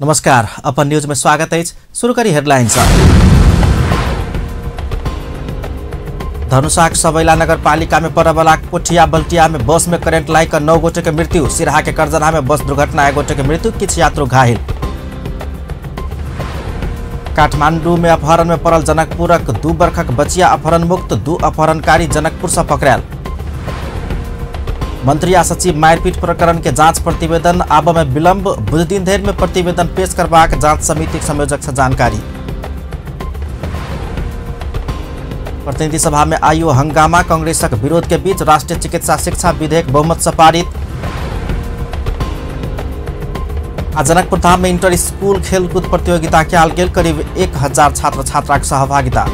नमस्कार, अपन न्यूज में स्वागत है। शुरू करी हेडलाइन। धनुषाक सबैला नगरपालिका में पड़ेवाला कोठिया बल्टिया में बस में करेंट लागि कऽ 9 गोटे के मृत्यु। सिरहा के करजनहा में बस दुर्घटना 1 गोटे के मृत्यु, किछु यात्रु घायल। काठमांडू में अपहरण में पड़ल जनकपुरक 2 बरखक बचिया अपहरण मुक्त, 2 अपहरणकारी जनकपुर से पकड़ायल। मंत्री आ सचिव मारपीट प्रकरण के जांच प्रतिवेदन आब में विलंब, बुधदिन धरि में प्रतिवेदन पेश करबाक जांच समिति संयोजक से जानकारी। प्रतिनिधि सभा में आइयो हंगामा, कांग्रेसक विरोध के बीच राष्ट्रीय चिकित्सा शिक्षा विधेयक बहुमत से पारित। आ जनकपुर धाम में इंटर स्कूल खेलकूद प्रतियोगिता कयल गेल, करीब 1000 छात्र छात्रा के सहभागिता।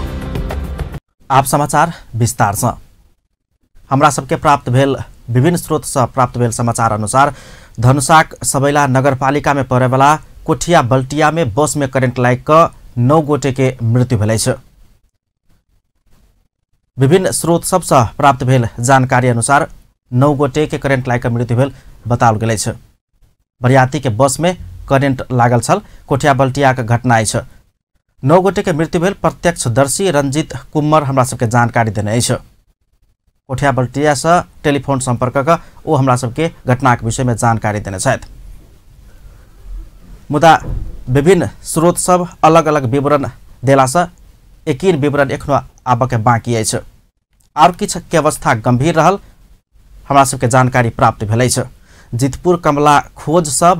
आप समाचार विस्तार से। हमरा सबके प्राप्त भेल विभिन्न स्रोत से प्राप्त भेल समाचार अनुसार धनुषाक सबैला नगरपालिका में पड़ेवाला कोठिया बल्टिया में बस में करेंट लागि कऽ 9 गोटे के मृत्यु भेल अछि। विभिन्न स्रोत सबसँ प्राप्त भेल जानकारी अनुसार 9 गोटे के करेंट लागि कऽ मृत्यु भेल बताओल गेल अछि। बरियाती के बस में करेंट लागल छल। कोठिया बल्टिया के घटना अछि। 9 गोटे के मृत्यु भेल प्रत्यक्षदर्शी रंजीत कुमार हमरा सबके जानकारी देने अछि। कोठिया बल्टिया से टेलीफोन संपर्क कऽ ओ हमरा सबके घटना के विषय में जानकारी देने छथि। मुदा विभिन्न स्रोत सब अलग अलग विवरण देला से एकीन विवरण एखनो आबऽ के बाकी अछि। आर किछु के अवस्था गंभीर रहल हमरा सबके जानकारी प्राप्त भेल अछि। जितपुर कमला खोज से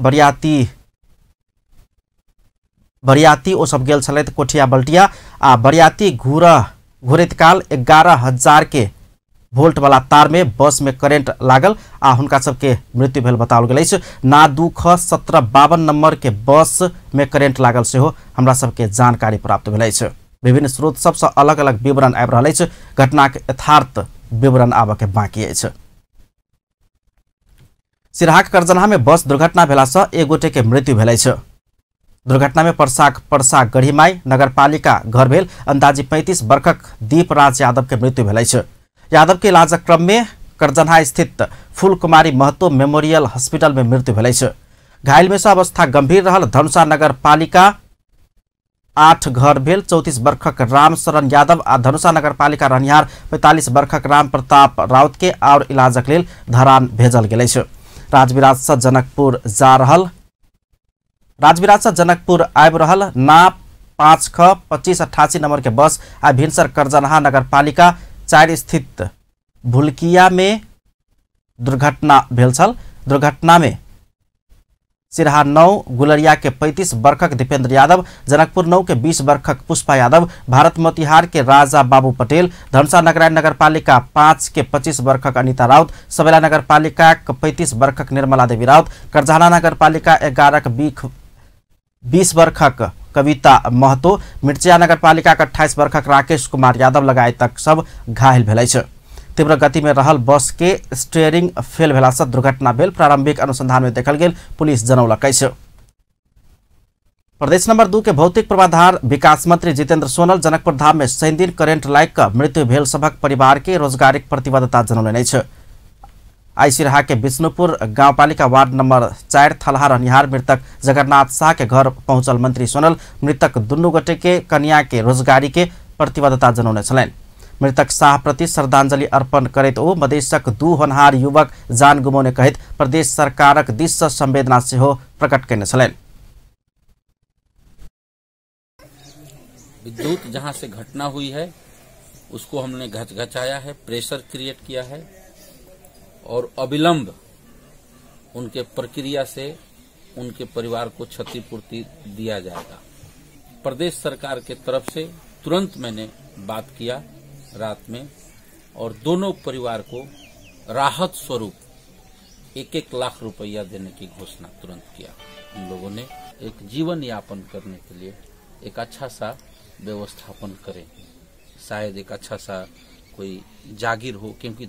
बरियाती ओ सब गेल छलथि कोठिया बल्टिया आ बरियाती घुरैत काल 11,000 के वोल्ट वाला तार में बस में करेंट लागल आ हुनका सबके मृत्यु भेल बताओल गेल अछि। ना 2 ख 1752 नंबर के बस में करेंट लागल सेहो हमरा सबके जानकारी प्राप्त भेल अछि। विभिन्न स्रोत सबसँ अलग अलग विवरण आबि रहल अछि। घटनाक यथार्थ विवरण आबऽ के बाकी अछि। सिरहाक करजनहा में बस दुर्घटना भेलासँ 1 गोटे के मृत्यु भेल अछि। दुर्घटना में परसाक परसा गढ़ीमाई नगरपालिका घर भेल अंदाजी 35 बरखक दीपराज यादव के मृत्यु भेल अछि। यादव के इलाजक क्रम में करजनहा स्थित फूलकुमारी महतो मेमोरियल हॉस्पिटल में मृत्यु भेल अछि। घायल में से अवस्था गंभीर रहल धनुषा नगरपालिका 8 घर भेल 34 बरखक रामशरण यादव आ धनुषा नगरपालिका रहनिहार 45 बरखक राम प्रताप राउत के और इलाजक लेल धरान भेजल गेल अछि। राजविराज से जनकपुर जा रहल राजविराज से जनकपुर आबि रहल ना 5 ख 2588 नंबर के बस आ भिनसर करजनहा नगरपालिका 4 स्थित भुलकिया में दुर्घटना भेल छल। दुर्घटना में सिरहा 9 गुलरिया के 35 बरखक दीपेंद्र यादव, जनकपुर 9 के 20 बरखक पुष्पा यादव, भारत मोतिहार के राजा बाबू पटेल, धनुषा नगरायण नगरपालिका 5 के 25 बरखक अनिता राउत, सबैला नगरपालिका के 35 बरखक निर्मला देवी राउत, करजनहा नगरपालिका 11 के 20 बरखक कविता महतो, मिर्चिया नगरपालिका के 28 बरखक राकेश कुमार यादव लगायतक सब घायल भेल अछि। तीव्र गति में रहल बस के स्टीयरिंग फेल भेला से दुर्घटना भेल प्रारंभिक अनुसंधान में देखल गेल पुलिस जनौलक अछि। प्रदेश नंबर 2 के भौतिक पूर्वाधार विकास मंत्री जितेंद्र सोनल जनकपुर धाम में शनिदिन करेंट लागि कऽ मृत्यु भेल सभक परिवार के रोजगारिक प्रतिबद्धता जनौलनि अछि। आई सिरहा के विष्णुपुर गांवपालिका वार्ड नंबर 4 थलहा रहनिहार मृतक जगन्नाथ शाह के घर पहुंचल मंत्री सोनल मृतक दुनू गोटे के कन्या के रोजगारी के प्रतिबद्धता जनौने छलनि। मृतक शाह प्रति श्रद्धांजलि अर्पण करैत ओ मधेशक 2 होनहार युवक जान गुमौने कहैत प्रदेश सरकारक दिस से संवेदना सेहो प्रकट कयने छलनि। विद्युत जहां से घटना हुई है उसको हमने घचघचाया है, प्रेशर क्रिएट किया है और अविलंब उनके प्रक्रिया से उनके परिवार को क्षतिपूर्ति दिया जाएगा। प्रदेश सरकार के तरफ से तुरंत मैंने बात किया रात में और दोनों परिवार को राहत स्वरूप 1-1 लाख रुपया देने की घोषणा तुरंत किया। हम लोगों ने एक जीवन यापन करने के लिए एक अच्छा सा व्यवस्थापन करें, शायद एक अच्छा सा कोई जागीर हो, क्योंकि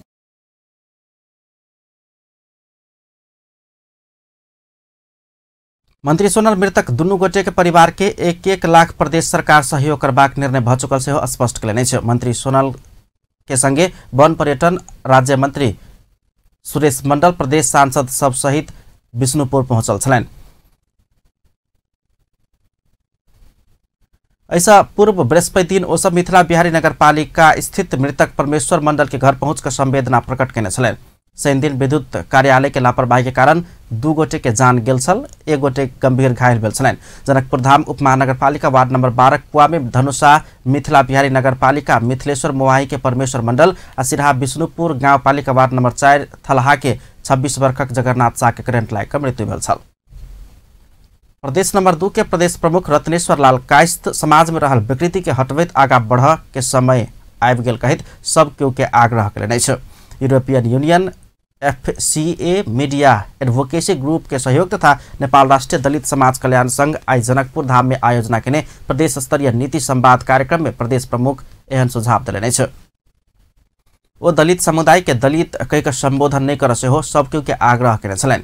मंत्री सोनल मृतक दुनू गोटे के परिवार के 1-1 लाख प्रदेश सरकार सहयोग करबाक निर्णय भऽ चुकल सेहो स्पष्ट कयलनि अछि। मंत्री सोनल के संगे वन पर्यटन राज्य मंत्री सुरेश मंडल, प्रदेश सांसद सब सहित विष्णुपुर पहुंचल छलनि। ऐसा पूर्व बृहस्पति दिन ओ सब मिथिला बिहारी नगरपालिका स्थित मृतक परमेश्वर मंडल के घर पहुंच कर संवेदना प्रकट केने छलनि। शनि दिन विद्युत कार्यालय के लापरवाही के कारण 2 गोटे के जान गेल छल, 1 गोटे गंभीर घायल भेल छलनि। जनकपुर धाम उप महानगरपालिका वार्ड नंबर 12 कुआ में धनुषा मिथिला बिहारी नगरपालिका मिथिलेश्वर मोवाही के परमेश्वर मंडल आ सिरहा विष्णुपुर गांवपालिका वार्ड नंबर 4 थलहा के 26 वर्षक जगन्नाथ शाह के करेंट लागि कऽ मृत्यु भेल छल। प्रदेश नंबर 2 के प्रदेश प्रमुख रत्नेश्वर लाल कायस्थ समाज में रहल विकृति के हटबैत आगा बढ़ के समय आबि गेल कहैत सब केओ के आग्रह कयलनि अछि। European Union FCA media advocacy group के सहयोग तथा नेपाल राष्ट्रीय दलित समाज कल्याण संघ आई जनकपुर धाम में आयोजना केने प्रदेश स्तरीय नीति संवाद कार्यक्रम में प्रदेश प्रमुख एहन सुझाव देलनि अछि। ओ दलित समुदाय के दलित कहि कऽ संबोधन नहि करऽ सेहो सब केओ के आग्रह केने छलनि।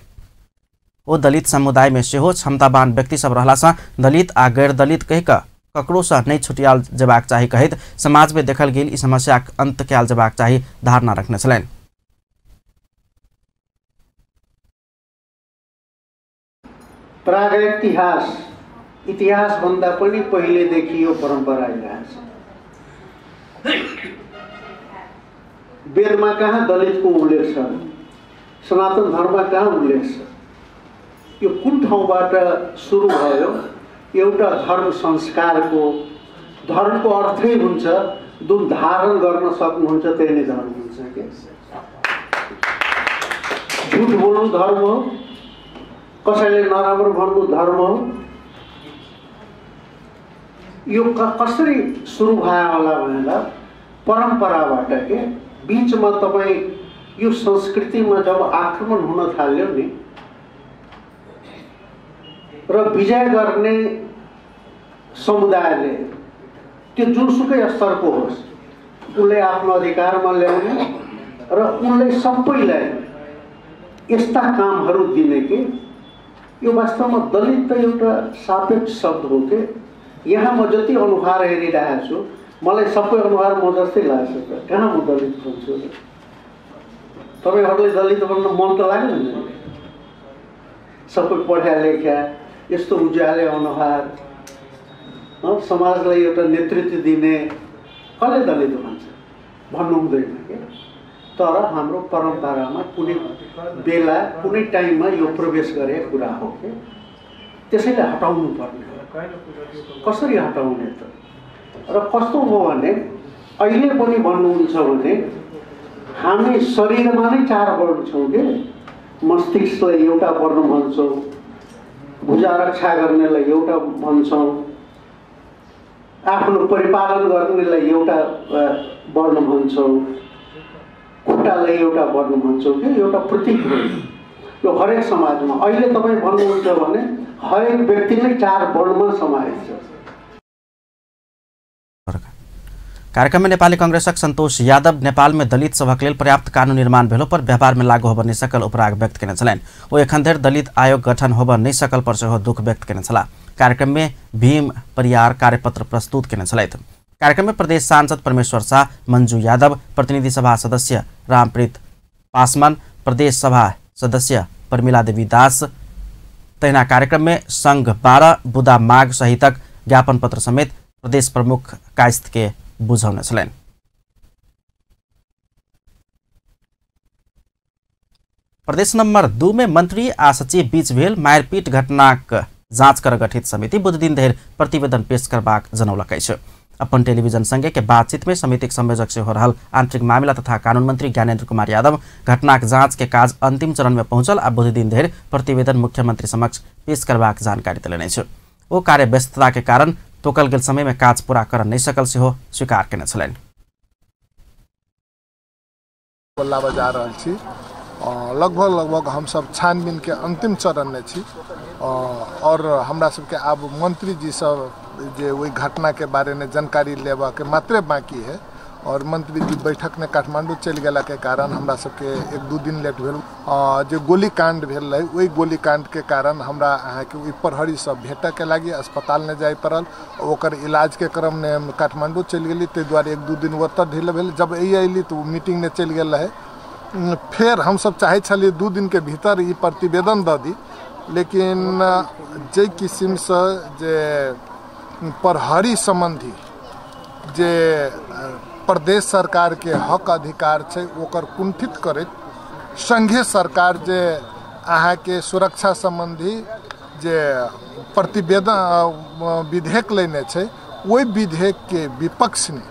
ओ दलित समुदाय में सेहो क्षमतावान व्यक्ति सब रहला दलित आ गैर दलित कहि कऽ ककरो से नहीं छुटियाल जेबाक चाही कहैत समाज में देखल गेल ई समस्याक अंत कयल जेबाक चाही धारणा रखने छलनि। प्रागैतिहास इतिहास भन्दा पनि पहिलेदेखि यो परम्परा आइरहेछ। वेदमा कहाँ दलितको उल्लेख छ? सनातन धर्ममा कहाँ उल्लेख छ? यो कुन ठाउँबाट सुरु भयो? एउटा धर्म संस्कारको, धर्मको अर्थै हुन्छ जुन धारण गर्न सक्नुहुन्छ त्यही नै धर्म हुन्छ के। झुट बोल्नु धर्म हो, कसैले नराम्रो भन्नु धर्म हो। यो कसरी सुरु भयो होला भनेर परम्पराबाट के बीचमा तपाईँ यो संस्कृतिमा जब आक्रमण हुन थाल्यो नि र विजय गर्ने समुदायले त्यो जुनसुकै स्तरको होस् उसले आफ्नो अधिकारमा ल्याउने र उनले सबैलाई यस्ता कामहरू दिने कि यो वास्तवमा दलित त एउटा सापेक्ष शब्द हो कि यहाँ म जति अनुहार हेरिरहेको छु मलाई सबै अनुहार म जस्तै लाग्छ त, कहाँ म दलित भन्छु? तपाईँहरूले दलित भन्न मन त लागेन नि, सबै पढ्या लेख्या यस्तो उज्याले अनुहार समाजलाई एउटा नेतृत्व दिने कसले दलित भन्छ? भन्नु हुँदैन के। तर हाम्रो परम्परामा कुनै बेला कुनै टाइममा यो प्रवेश गरेको कुरा हो के, त्यसैले हटाउनु पर्ने हो। कसरी हटाउने त? र कस्तो हो भने अहिले पनि भन्नुहुन्छ भने हामी शरीरमा नै चार वर्ण छौँ के, मस्तिष्कलाई एउटा वर्ण भन्छौँ, भुजा रक्षा गर्नेलाई एउटा भन्छौँ, आफ्नो परिपालन गर्नेलाई एउटा वर्ण भन्छौँ, खुट्टालाई एउटा वर्ण भन्छौँ कि एउटा प्रतीक हो यो हरेक समाजमा। अहिले तपाईँ भन्नुहुन्छ भने हरेक व्यक्ति नै चार वर्णमा समाहित छ। कार्यक्रम में नेपाली कांग्रेसक संतोष यादव नेपाल में दलित सभक लेल पर्याप्त कानून निर्माण भेलो पर व्यवहार में लागू होबय नहि सकल उपराग व्यक्त केने छलनि। ओ एखन धरि दलित आयोग गठन होबय नहि सकल पर सेहो दुख व्यक्त केने छलाह। कार्यक्रम में भीम परियार कार्यपत्र प्रस्तुत केने छलथि। कार्यक्रम में प्रदेश सांसद परमेश्वर शाह, मंजू यादव, प्रतिनिधि सभा सदस्य रामप्रीत पासवान, प्रदेश सभा सदस्य प्रमिला देवी दास, तहिना कार्यक्रम में संघ 12 बुदा माग सहितक ज्ञापन पत्र समेत प्रदेश प्रमुख कायस्थ के बुझौने छलनि। प्रदेश नंबर 2 में मंत्री आ सचिव बीच भेल मारपीट घटनाक जांच कर गठित समिति बुध दिन धरि प्रतिवेदन पेश करबाक जनौलक अछि। अपन टेलीविजन संगे के बातचीत में समितिक संयोजक सेहो रहल आंतरिक मामिला तथा कानून मंत्री ज्ञानेन्द्र कुमार यादव घटनाक जांच के काज अंतिम चरण में पहुंचल आ बुध दिन धरि प्रतिवेदन मुख्यमंत्री समक्ष पेश करबाक जानकारी देलनि अछि। ओ कार्य व्यस्तता के कारण तोकल गेल समय में काज पूरा कर नहीं सकल सेहो स्वीकार केने छलनि। बल्ला जा रहल छी, लगभग हम सब छानबीन के अंतिम चरण में छी और हमरा सबके आब मंत्री जी सब जे वही घटना के बारे में जानकारी लेबा के मात्रे बाकी है और मंत्री जी बैठक में काठमांडू चलि गेला के कारण हमरा सबके 1-2 दिन लेट भेल। जे गोलीकांड भेल रहे वही गोलीकांड के कारण हमरा अहाँके ओहि प्रहरी सब भेटऽ के लागि अस्पताल नहि जाय पड़ल, ओकर इलाज के क्रम में हम काठमांडू चलि गेली, ताहि दुआरे 1-2 दिन ओतऽ ढील भेल। जब अयली तऽ ओ मीटिंग में चलि गेल रहे। फेर हमसब चाहै छलियै 2 दिन के भीतर ई प्रतिवेदन दऽ दी, लेकिन जाहि किसिमसँ जे प्रहरी सम्बन्धी जे प्रदेश सरकार के हक अधिकार छै ओकर कुंठित करैत संघीय सरकार जे अहाँके सुरक्षा सम्बन्धी जे प्रतिवेदन विधेयक लेने छै ओहि विधेयक के विपक्ष में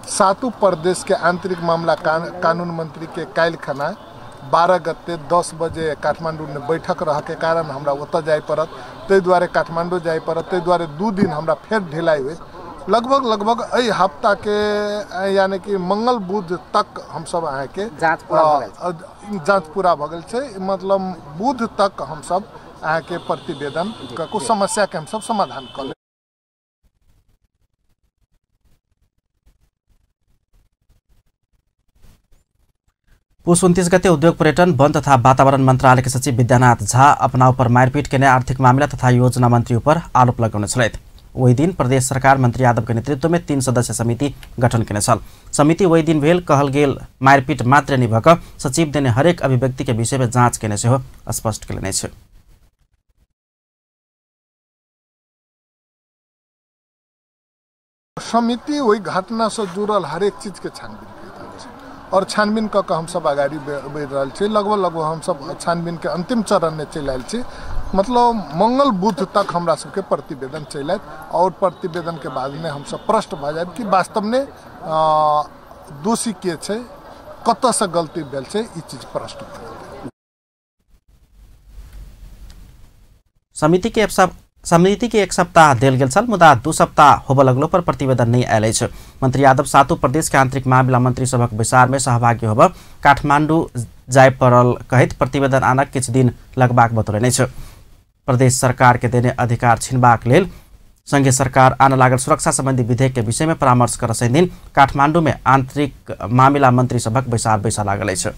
सातों प्रदेश के आंतरिक मामला कानून मंत्री के काल्हि खना 12 गते 10 बजे काठमांडू में बैठक रह के कारण हमरा ओतऽ जाय पड़त, ताहि दुआरे काठमांडू जाय पड़त, ताहि दुआरे 2 दिन हमरा फेर ढिलाई होइत। लगभग लगभग एहि हफ्ता के यानी कि मंगल बुध तक हमसब अहाँके जाँच पूरा भऽ गेल छै, मतलब बुध तक हमसब अहाँके प्रतिवेदन कुछ समस्या के हमसब समाधान कऽ लेब। पुस 29 गते उद्योग पर्यटन वन तथा वातावरण मंत्रालय के सचिव विद्यानाथ झा अपना ऊपर मारपीट केने आर्थिक मामिला तथा योजना मंत्री ऊपर आरोप लगौने छलथि। ओहि दिन प्रदेश सरकार मंत्री यादव के नेतृत्व में 3 सदस्य समिति गठन केने छल। समिति ओहि दिन भेल कहल गेल मारपीट मात्र नहि भऽ कऽ सचिव देने हरेक अभिव्यक्ति के विषय में जाँच केने सेहो स्पष्ट केलनि अछि। समिति ओहि घटना से जुड़ल हरेक चीज के छानबीन और छानबीन कऽ के हमसब अगाडि बढ़ि रहल छी। लगभग लगभग हमसब छानबीन के अंतिम चरण में चलि आयल छी, मतलब मंगल बुध तक हमरा सबके प्रतिवेदन चलि आयत और प्रतिवेदन के बाद में हमसब प्रश्न भऽ जायब कि वास्तव में दोषी के छै, कतऽसँ गलती भेल छै, ई चीज प्रश्न भऽ जायत। समिति के 1 सप्ताह देल गेल छल, मुदा 2 सप्ताह होबऽ लगलो पर प्रतिवेदन नहि आयल अछि। मंत्री यादव सातों प्रदेश के आंतरिक मामिला मंत्री सभक बैसार में सहभागी होबऽ काठमांडू जाय पड़ल कहैत प्रतिवेदन आनक किछु दिन लगबाक बतौलनि अछि। प्रदेश सरकार के देने अधिकार छिनबाक लेल संघीय सरकार आन लागल सुरक्षा संबंधी विधेयक के विषय में परामर्श कर शनि दिन काठमांडू में आंतरिक मामिला मंत्री सभक बैसार बैसा लागल अछि।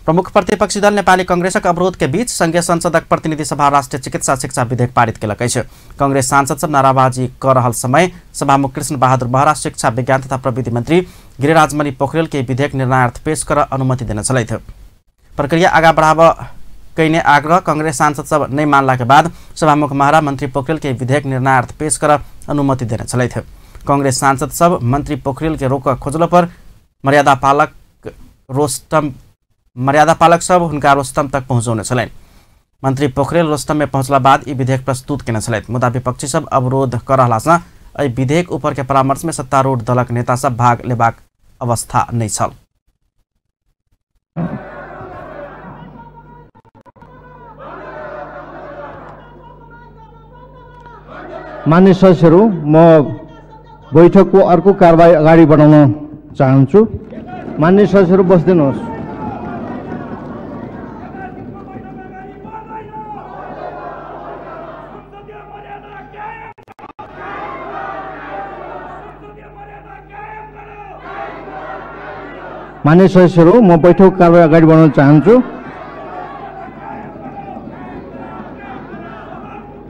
प्रमुख प्रतिपक्षी दल नेपाली कांग्रेसक अवरोध के बीच संघीय संसदक प्रतिनिधि सभा राष्ट्रीय चिकित्सा शिक्षा विधेयक पारित केलक अछि। कांग्रेस सांसद सब नाराबाजी कऽ रहल समय सभामुख कृष्ण बहादुर महरा शिक्षा विज्ञान तथा प्रविधि मंत्री गिरिराजमणि पोखरेल के विधेयक निर्णयार्थ पेश कर अनुमति देने छलथि। प्रक्रिया आगा बढ़ाबऽ कयने आग्रह कांग्रेस सांसद सब नहि मानला के बाद सभामुख महरा मंत्री पोखरेल के विधेयक निर्णयार्थ पेश कर अनुमति देने छलथि। कांग्रेस सांसद सब मंत्री पोखरेल के रोकऽ खोजलो पर मर्यादा पालक सब हुनका रोस्तम तक पहुँचौने छलनि। मंत्री पोखरेल रोस्तम में पहुँचला बाद ई विधेयक प्रस्तुत केने छलथि, मुदा विपक्षी सब अवरोध कर रहलासँ एहि विधेयक ऊपर के परामर्श में सत्तारूढ़ दलक नेता सब भाग लेबाक अवस्था नहि छल। मान्य सदस्यहरू, म बैठकको अर्को कारबाही अगाडि बढाउन चाहन्छु। मान्य सदस्यहरू बस्दिनुहोस्। मान्य सदस्यहरू, म बैठक कारबाही अगाडि बढाउन चाहन्छु।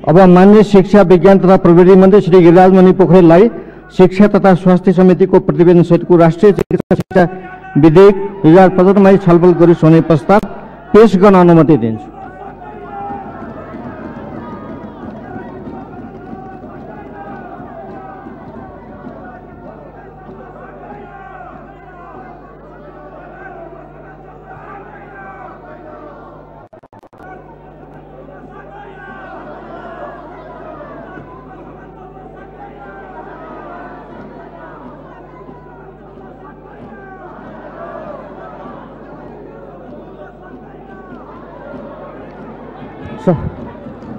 अब मान्य शिक्षा विज्ञान तथा प्रविधि मन्त्री श्री गिरिराजमणि पोखरेललाई शिक्षा तथा स्वास्थ्य समितिको प्रतिवेदन सहितको राष्ट्रिय चिकित्सा शिक्षा विधेयक 2075 मा छलफल गरियोस् भन्ने प्रस्ताव पेश गर्न अनुमति दिन्छु।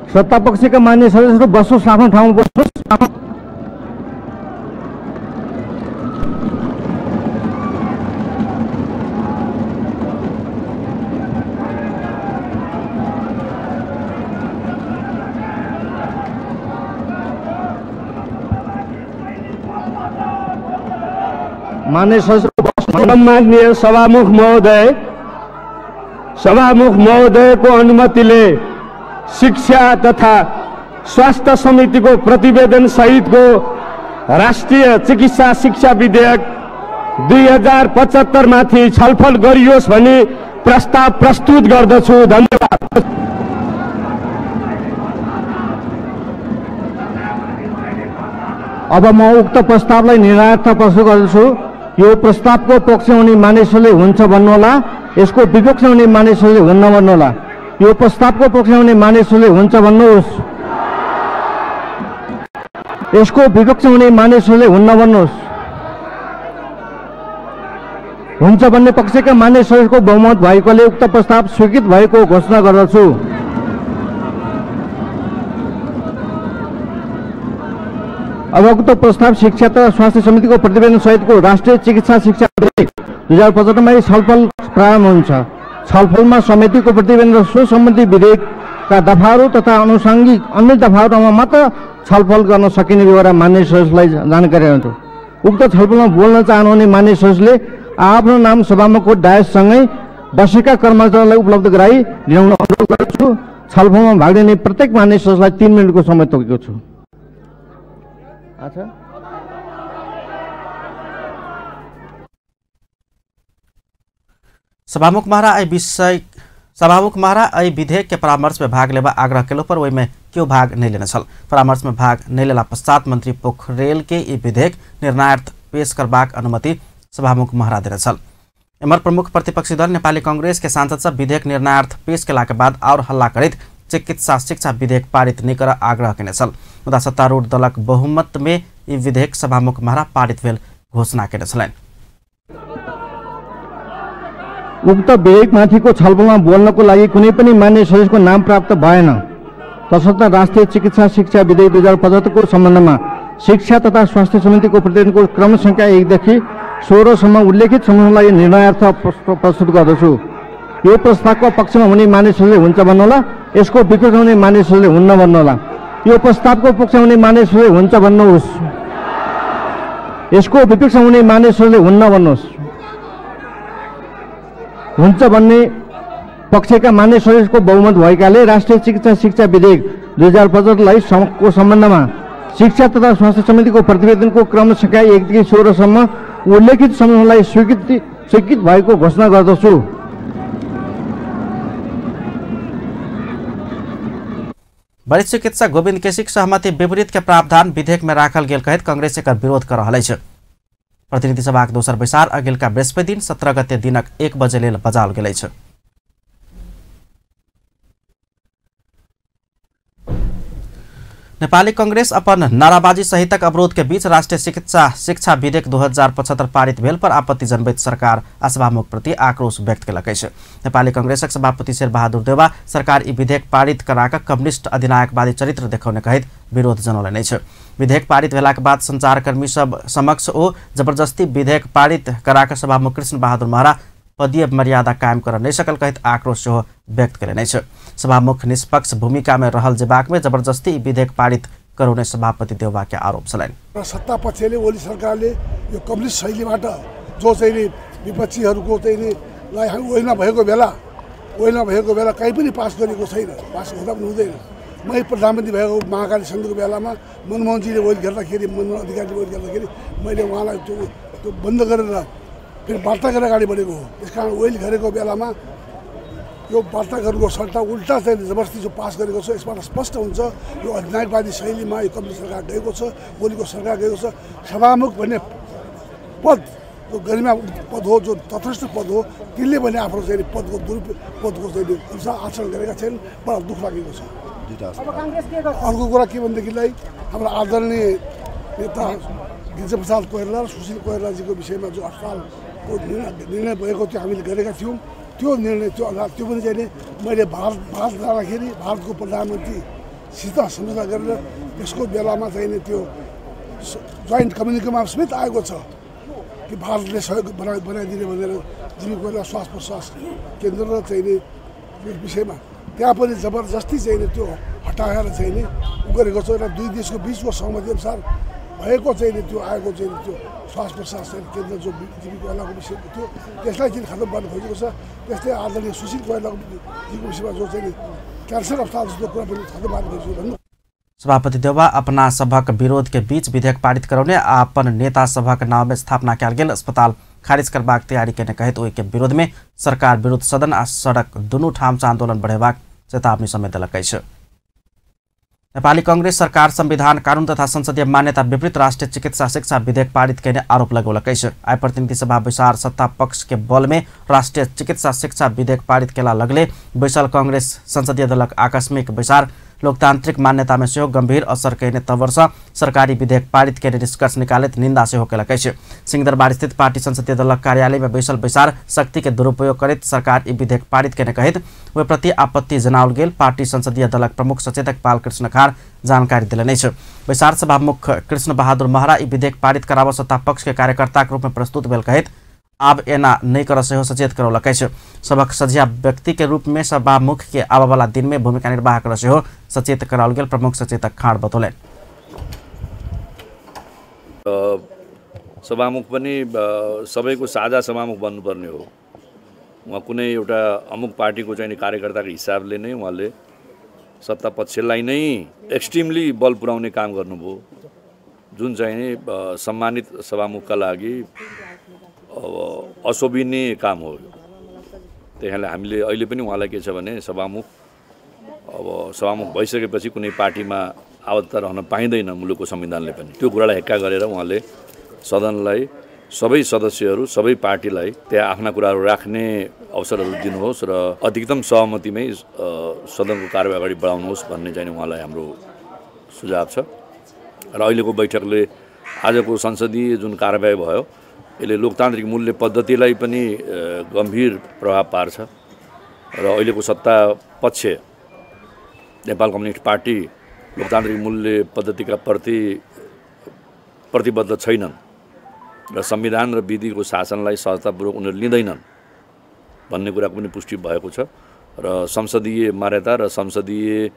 सत्तापक्षका मान्य सदस्यहरू बस्नुहोस्, आफ्नो ठाउँमा बस्नुहोस्। मान्य सदस्य, माननीय सभामुख महोदय, सभामुख महोदयको अनुमतिले शिक्षा तथा स्वास्थ्य समितिको प्रतिवेदन सहितको राष्ट्रिय चिकित्सा शिक्षा विधेयक 2075 माथि छलफल गरियोस् भनी प्रस्ताव प्रस्तुत गर्दछु। धन्यवाद। अब म उक्त प्रस्तावलाई निर्णयार्थ प्रस्तुत गर्दछु। यो प्रस्तावको पक्ष हुने मानिसहरूले हुन्छ भन्नुहोला, यसको विपक्ष हुने मानिसहरूले हुन्न भन्नुहोला। यो प्रस्तावको पक्ष हुने मानिसहरूले हुन्छ भन्नुहोस्, यसको विपक्ष हुने मानिसहरूले हुन्न भन्नुहोस्। हुन्छ भन्ने पक्षका मानिसहरूको बहुमत भएकोले उक्त प्रस्ताव स्वीकृत भएको घोषणा गर्दछु। अब उक्त प्रस्ताव शिक्षा तथा स्वास्थ्य समितिको प्रतिवेदन सहितको राष्ट्रिय चिकित्सा शिक्षा विधेयक 2075 मा छलफल प्रारम्भ हुन्छ। छलफलमा समितिको प्रतिवेदन र सो सम्बन्धी विधेयकका दफाहरू तथा अनुषाङ्गिक अन्य दफाहरूमा मात्र छलफल गर्न सकिने बेहोरा मान्य सदस्यलाई जानकारी गराउँछु। उक्त छलफलमा बोल्न चाहनुहुने मान्य सदस्यले आफ्नो नाम सभामुखको डायससँगै बसेका कर्मचारीलाई उपलब्ध गराई ल्याउन अनुरोध गर्दछु। छलफलमा भाग लिने प्रत्येक मान्य सदस्यलाई 3 मिनटको समय तोकेको छु। अच्छा, सभामुख महरा एहि विधेयक के परामर्श में भाग लेबा आग्रह केलो पर ओहिमे केओ भाग नहि लेने छल। परामर्श में भाग नहि लेला पश्चात मंत्री पोखरेल के ई विधेयक निर्णयार्थ पेश करबाक अनुमति सभामुख महरा देने छल। एम्हर प्रमुख प्रतिपक्षी दल नेपाली कांग्रेस के सांसद सब विधेयक निर्णयार्थ पेश केला के बाद और हल्ला करैत चिकित्सा शिक्षा विधेयक पारित नहि कर आग्रह केने छल। मुदा सत्तारूढ़ दलक बहुमत में ई विधेयक सभामुख महरा पारित भेल घोषणा केने छलनि। उक्त विधेयकमाथिको छलफलमा बोल्नको लागि कुनै पनि मान्य सदस्यको नाम प्राप्त भएन। तसर्थ राष्ट्रिय चिकित्सा शिक्षा विधेयक 2075 को सम्बन्धमा शिक्षा तथा स्वास्थ्य समितिको प्रतिवेदनको क्रम सङ्ख्या 1 देखि 16 सम्म उल्लेखित समूहलाई निर्णयार्थ प्रस्तुत गर्दछु। यो प्रस्तावको पक्षमा हुने मानिसहरूले हुन्छ भन्नुहोला, यसको विपक्ष हुने मानिसहरूले हुन्न भन्नुहोला। यो प्रस्तावको पक्षमा हुने मानिसहरूले हुन्छ भन्नुहोस्, यसको विपक्ष हुने मानिसहरूले हुन्न भन्नुहोस्। हुन्छ भन्ने पक्षका मान्य सदस्यको बहुमत भएकाले राष्ट्रिय चिकित्सा शिक्षा विधेयक 2075 को सम्बन्धमा शिक्षा तथा स्वास्थ्य समितिको प्रतिवेदनको क्रम सङ्ख्या 1 देखि 16 सम्म उल्लेखित समूहलाई स्वीकृत भएको घोषणा गर्दछु। वरिष्ठ चिकित्सक गोविन्द केसीक सहमति विपरीत के प्रावधान विधेयक में राखल गेल कहैत कांग्रेस एकर विरोध कर रहल अछि। प्रतिनिधि सभाक दोसर बैसार अगिलका बृहस्पति दिन 17 गते दिनक 1 बजे लेल बजाओल गेल अछि। नेपाली कांग्रेस अपन नाराबाजी सहितक अवरोध के बीच राष्ट्रिय चिकित्सा शिक्षा विधेयक 2075 पारित भेल पर आपत्ति जनबैत सरकार आ सभामुख प्रति आक्रोश व्यक्त केलक अछि। नेपाली कांग्रेसक सभापति शेरबहादुर देउवा सरकार ई विधेयक पारित कराक कम्युनिस्ट अधिनायकवादी चरित्र देखौने कहैत विरोध जनौलनि अछि। विधेयक पारित भेलाक बाद संचारकर्मी सब समक्ष ओ जबरजस्ती विधेयक पारित कराक सभामुख कृष्ण बहादुर महरा पदीय मर्यादा कायम कर नहीं सकल कहैत आक्रोश सेहो व्यक्त केलनि अछि। सभामुख निष्पक्ष भूमिका में रहल जेबाक में जबरजस्ती विधेयक पारित करौने सभापति देउवा के आरोप छलनि। सत्ता पक्षले ओली सरकारले यो कम्युनिस्ट शैलीबाट जो चाहिँ विपक्षीहरूको चाहिँ लाई भएको बेला कहीँ पनि पास गरेको छैन, पास हुँदा पनि हुँदैन। मै प्रधानमन्त्री भएको महाकाली सन्धिको बेलामा मनमोहनजीले ओइल गर्दाखेरि, मनमोहन अधिकारीले ओइल गर्दाखेरि मैले उहाँलाई त्यो बन्द गरेर फेरि वार्ता गरेर अगाडि बढेको हो। त्यस कारण ओइल गरेको बेलामा यो वार्ता गर्नुको सट्टा उल्टा चाहिँ जबरजस्ती जो पास गरेको छ, यसबाट स्पष्ट हुन्छ यो अधिनायकवादी शैलीमा यो कम्युनिस्ट सरकार गएको छ, ओलीको सरकार गएको छ। सभामुख भन्ने पद जो गरिमा पद हो, जो तटस्थ पद हो, त्यसले भने आफ्नो चाहिँ पदको दुरुपयोग पदको चाहिँ अनुसार आचरण गरेका छैनन्। बडा दुःख लागेको छ। अर्को कुरा के भनेदेखिलाई हाम्रो आदरणीय नेता गिरिजाप्रसाद कोइराला र सुशील कोइरालाजीको विषयमा जो अस्पतालको निर्णय भएको थियो, हामीले गरेका थियौँ। त्यो निर्णय त्यो त्यो पनि चाहिँ मैले भारत जाँदाखेरि भारतको प्रधानमन्त्रीसित सम्झौता गरेर त्यसको बेलामा चाहिँ त्यो जोइन्ट कम्युनिकेमा समेत आएको छ कि भारतले सहयोग बनाइदिने भनेर जीवी कोइराला श्वास प्रश्वास केन्द्र र चाहिँ यो विषयमा त्यहाँ पनि जबरजस्ती चाहिँ त्यो हटाएर चाहिँ उ गरेको छ र दुई देशको बिचको सहमति अनुसार भएको चाहिँ त्यो आएको चाहिँ त्यो श्वास प्रश्वास केन्द्र जो जीवी कोइरालाको विषय थियो त्यसलाई चाहिँ खतम गर्न खोजेको छ। त्यस्तै आदरणीय सुशील कोइरालाको विषयमा जो चाहिँ क्यान्सर अस्पताल जस्तो कुरा पनि खतम गर्न खोजेको भन्नु। सभापति देउवा अपना सभक विरोध के बीच विधेयक पारित करौने आ अपन नेता सभक नाम में स्थापना कयल गेल अस्पताल खारिज करबाक तैयारी केने कहैत ओहि के विरोध में सरकार विरुद्ध सदन आ सड़क दुनू ठाम से आंदोलन बढ़ेबाक चेतावनी समेत देलक अछि। नेपाली कांग्रेस सरकार संविधान कानून तथा संसदीय मान्यता विपरीत राष्ट्रिय चिकित्सा शिक्षा विधेयक पारित कयने आरोप लगौलक अछि। आइ प्रतिनिधि सभा बैसार सत्ता पक्ष के बल में राष्ट्रिय चिकित्सा शिक्षा विधेयक पारित केला लगले बैसल कांग्रेस संसदीय दलक आकस्मिक बैसार लोकतांत्रिक मान्यता में सेहो गंभीर असर कयने तवरसँ सरकारी विधेयक पारित कयने निष्कर्ष निकालैत निंदा सेहो केलक अछि। सिंहदरबार स्थित पार्टी संसदीय दलक कार्यालय में बैसल बैसार शक्ति के दुरुपयोग करैत सरकार ई विधेयक पारित कयने कहैत ओहि प्रति आपत्ति जनाओल गेल पार्टी संसदीय दलक प्रमुख सचेतक बालकृष्ण खार जानकारी देलनि अछि। बैसार सभामुख कृष्ण बहादुर महरा ई विधेयक पारित कराबऽ सत्ता पक्ष के कार्यकर्ताक रूप में प्रस्तुत भेल कहैत आब एना नहि करऽ सेहो सचेत करौलक अछि। सभक सझिया व्यक्ति के रूप में सभामुख के आबऽवला दिन में भूमिका निर्वाह करऽ सेहो सचेत कराओल गेल प्रमुख सचेतक खाँड बतौलनि। सभामुख पनि सबैको साझा सभामुख बन्नुपर्ने हो। उहाँ कुनै एउटा अमुक पार्टीको चाहिँ कार्यकर्ताको हिसाबले नै उहाँले सत्ता पक्षलाई नै एक्सट्रिमली बल पुर्याउने काम गर्नुभयो, जुन चाहिँ सम्मानित सभामुखका लागि अब अशोभनीय काम हो। त्यही कारणले हामीले अहिले पनि उहाँलाई के छ भने सभामुख अब सभामुख भइसकेपछि कुनै पार्टीमा आबद्धता रहन पाइँदैन मुलुकको संविधानले पनि। त्यो कुरालाई हेक्का गरेर उहाँले सदनलाई सबै सदस्यहरू सबै पार्टीलाई त्यहाँ आफ्ना कुराहरू राख्ने अवसरहरू दिनुहोस् र अधिकतम सहमतिमै सदनको कारबाही अगाडि बढाउनुहोस् भन्ने चाहिँ उहाँलाई हाम्रो सुझाव छ। र अहिलेको बैठकले आजको संसदीय जुन कारबाही भयो यसले लोकतान्त्रिक मूल्य पद्धतिलाई पनि गम्भीर प्रभाव पार्छ र अहिलेको सत्ता पक्ष नेपाल कम्युनिस्ट पार्टी लोकतान्त्रिक मूल्य पद्धतिका प्रति प्रतिबद्ध छैनन् र संविधान र विधिको शासनलाई सहजतापूर्वक उनीहरू लिँदैनन् भन्ने कुराको पनि पुष्टि भएको छ र संसदीय मान्यता र संसदीय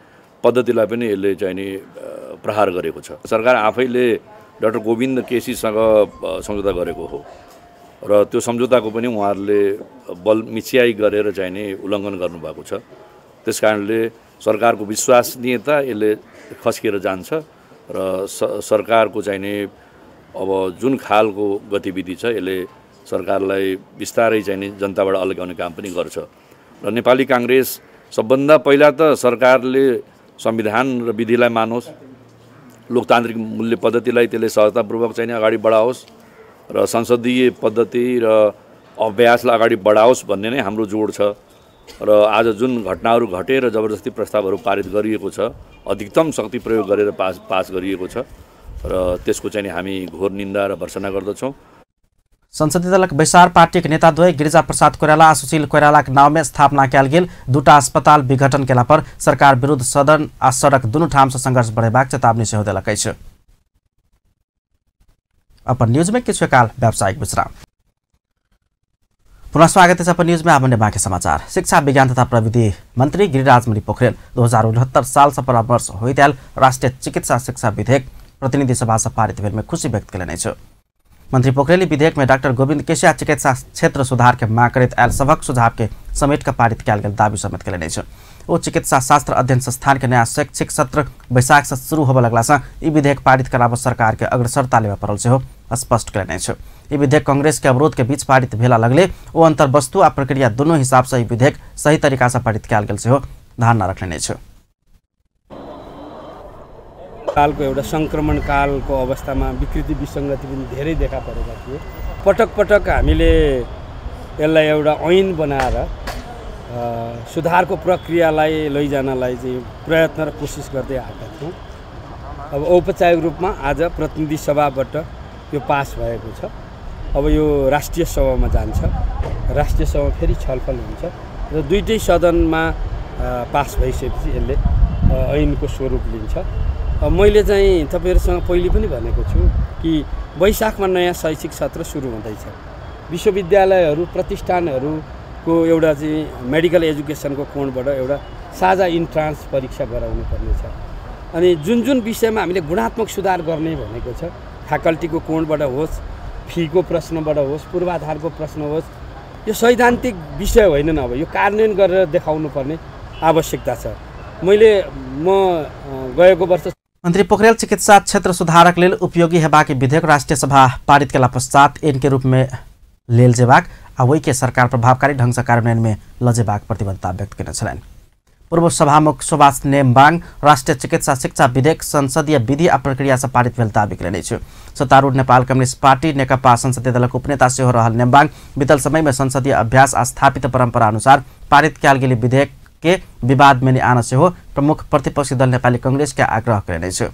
पद्धतिलाई पनि यसले चाहिँ नि प्रहार गरेको छ। सरकार आफैले डाक्टर गोविन्द केसीसँग सम्झौता गरेको हो र त्यो सम्झौताको पनि उहाँहरूले बल मिच्याइ गरेर चाहिँ नि उल्लङ्घन गर्नुभएको छ। त्यस कारणले सरकारको विश्वसनीयता यसले खस्किएर जान्छ र सरकारको चाहिँ नि अब जुन खालको गतिविधि छ यसले सरकारलाई बिस्तारै चाहिँ नि जनताबाट अलगाउने काम पनि गर्छ। र नेपाली काङ्ग्रेस सबभन्दा पहिला त सरकारले संविधान र विधिलाई मानोस्, लोकतान्त्रिक मूल्य पद्धतिलाई त्यसले सहजतापूर्वक चाहिँ अगाडि बढाओस् र संसदीय पद्धति र अभ्यासलाई अगाडि बढाओस् भन्ने नै हाम्रो जोड छ। र आज जुन घटनाहरू घटेर जबरजस्ती प्रस्तावहरू पारित गरिएको छ, अधिकतम शक्ति प्रयोग गरेर पास गरिएको छ र त्यसको चाहिँ हामी घोर निन्दा र भर्सना गर्दछौँ। संसदीय दलक बैसार पार्टीक नेताद्वय गिरिजा प्रसाद कोइराला आ सुशील कोइरालाक नावमे स्थापना कयल गेल दूटा अस्पताल विघटन केला पर सरकार विरुद्ध सदन आ सड़क दुनू ठामसँ संघर्ष बढ़ेबाक चेतावनी सेहो देलक अछि। अपन न्यूज में किछु काल व्यावसायिक विश्राम। पुनः स्वागत है अपन न्यूज में। आब बाँकी समाचार। शिक्षा विज्ञान तथा प्रविधि मंत्री गिरिराज मणि पोखरेल 2069 साल से परामर्श होइत आयल राष्ट्रिय चिकित्सा शिक्षा विधेयक प्रतिनिधि सभा से पारित भेल में खुशी व्यक्त कयलनि अछि। मंत्री पोखरेल विधेयक में डाक्टर गोविंद केसी आ चिकित्सा क्षेत्र सुधार के मांग करैत आयल सभक सुझाव के समेट कऽ पारित कयल गेल दावी समेत कयलनि अछि। ओ चिकित्सा शास्त्र अध्ययन संस्थान के नया शैक्षिक सत्र बैसाख से शुरू होबय लगला से ई विधेयक पारित कराबऽ सरकार के अग्रसरता लेबय पड़ल सेहो स्पष्ट कयलनि अछि। ई विधेयक कांग्रेस के अवरोध के बीच पारित भेला लगले ओ अंतर्वस्तु आ प्रक्रिया दुनू हिसाब से ई विधेयक सही तरीका से पारित कयल गेल सेहो धारणा रखलनि अछि। कालको एउटा सङ्क्रमण कालको अवस्थामा विकृति विसङ्गति पनि धेरै देखा परेका थिए। पटक पटक हामीले यसलाई एउटा ऐन बनाएर सुधारको प्रक्रियालाई लैजानलाई चाहिँ प्रयत्न र कोसिस गर्दै आएका थियौँ। अब औपचारिक रूपमा आज प्रतिनिधि सभाबाट यो पास भएको छ। अब यो राष्ट्रिय सभामा जान्छ, राष्ट्रिय सभामा फेरि छलफल हुन्छ र दुईटै सदनमा पास भइसकेपछि यसले ऐनको स्वरूप लिन्छ। मैले चाहिँ तपाईहरुसँग पहिले पनि भनेको छु कि वैशाखमा नयाँ शैक्षिक सत्र सुरु हुँदैछ। विश्वविद्यालयहरू प्रतिष्ठानहरूको एउटा चाहिँ मेडिकल एजुकेसनको कोणबाट एउटा साझा इन्ट्रान्स परीक्षा गराउनु पर्नेछ। अनि जुन जुन विषयमा हामीले गुणात्मक सुधार गर्ने भनेको छ, फ्याकल्टीको कोणबाट होस्, फीको प्रश्नबाट होस्, पूर्वाधारको प्रश्न होस्, यो सैद्धान्तिक विषय होइनन्। अब यो कार्यान्वयन गरेर देखाउनु पर्ने आवश्यकता छ। म गएको वर्ष मंत्री पोखरेल चिकित्सा क्षेत्र सुधारक लेल उपयोगी हेबाक विधेयक राष्ट्रिय सभा पारित केला पश्चात ऐन के रूप में लेल जेबाक आ ओहि के सरकार प्रभावकारी ढंग से कार्यान्वयन में लजेबाक प्रतिबद्धता व्यक्त केने छलनि। पूर्व सभामुख सुभाष नेम्बाङ राष्ट्रिय चिकित्सा शिक्षा विधेयक संसदीय विधि आ प्रक्रिया से पारित भेल दावी कयलनि अछि। सत्तारूढ़ नेपाल कम्युनिस्ट पार्टी नेकपा संसदीय दलक उपनेता सेहो रहल नेम्बाङ बीतल समय में संसदीय अभ्यास आ स्थापित परंपरा अनुसार पारित कयल गेल विधेयक के विवाद में आन सेहो प्रमुख प्रतिपक्षी दल नेपाली कांग्रेस के आग्रह कयलनि अछि।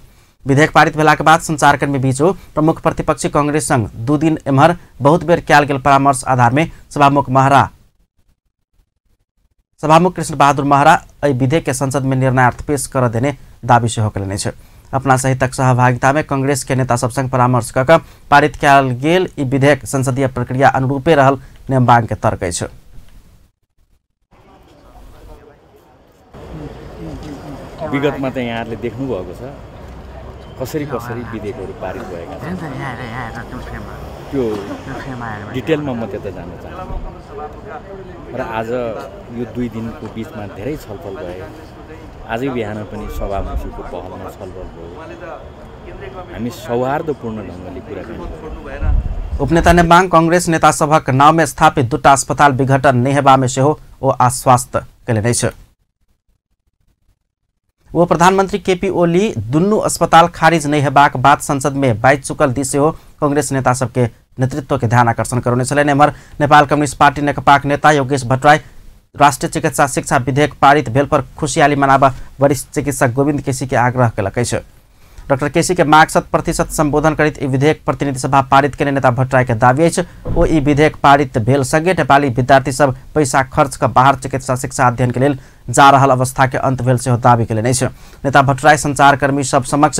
विधेयक पारित भेलाक बाद संचारकर्मी बीच प्रमुख प्रतिपक्षी कांग्रेस संग 2 दिन एम्हर बहुत बेर कयल गेल परामर्श आधार में सभामुख कृष्ण बहादुर महरा एहि विधेयक के संसद में निर्णयार्थ पेश कर देने दावी सेहो कयलनि अछि। अपना सहितक सहभागिता में कांग्रेस के नेता सब संग परामर्श कऽ कऽ पारित कयल गेल ई विधेयक संसदीय प्रक्रिया अनुरूपे रहल नेम्बाङ के तर्क अछि। विगतमा त यहाँहरूले देख्नुभएको छ कसरी कसरी विधेयकहरू पारित भएका छन्, त्यो डिटेलमा म त्यता जान चाहन्छु। र आज यो 2 दिनको बिचमा धेरै छलफल भए। आजै बिहान पनि सभामुखको पहलमा छलफल भयो। हामी सौहार्दपूर्ण ढङ्गले कुराकानी गऱ्यौँ। उपनेता नेम्बाङ कांग्रेस नेता सभक नाम में स्थापित 2टा अस्पताल विघटन नहि हेबामे सेहो ओ आश्वस्त कयलनि अछि। वो प्रधानमंत्री केपी ओली दुनू अस्पताल खारिज नहीं हेबाक बात संसद में बाजि चुकल दिस सेहो कांग्रेस नेता सबके नेतृत्व के ध्यान आकर्षण करौने छलनि। एम्हर नेपाल कम्युनिस्ट पार्टी नेकपाक नेता योगेश भट्टराई राष्ट्रीय चिकित्सा शिक्षा विधेयक पारित भेल पर खुशियाली मनाबऽ वरिष्ठ चिकित्सक गोविन्द केसी के आग्रह कयलक अछि। डॉक्टर केसी के माग 100% संबोधन करैत ई विधेयक प्रतिनिधि सभा पारित केने नेता भट्टराई के दावी अछि। ओ ई विधेयक पारित भेल संगे नेपाली विद्यार्थी सब पैसा खर्च कऽ बाहर चिकित्सा शिक्षा अध्ययन के लेल जा रहल अवस्था के अंत भेल सेहो दावी कयलनि अछि। नेता भट्टराई संचारकर्मी सब समक्ष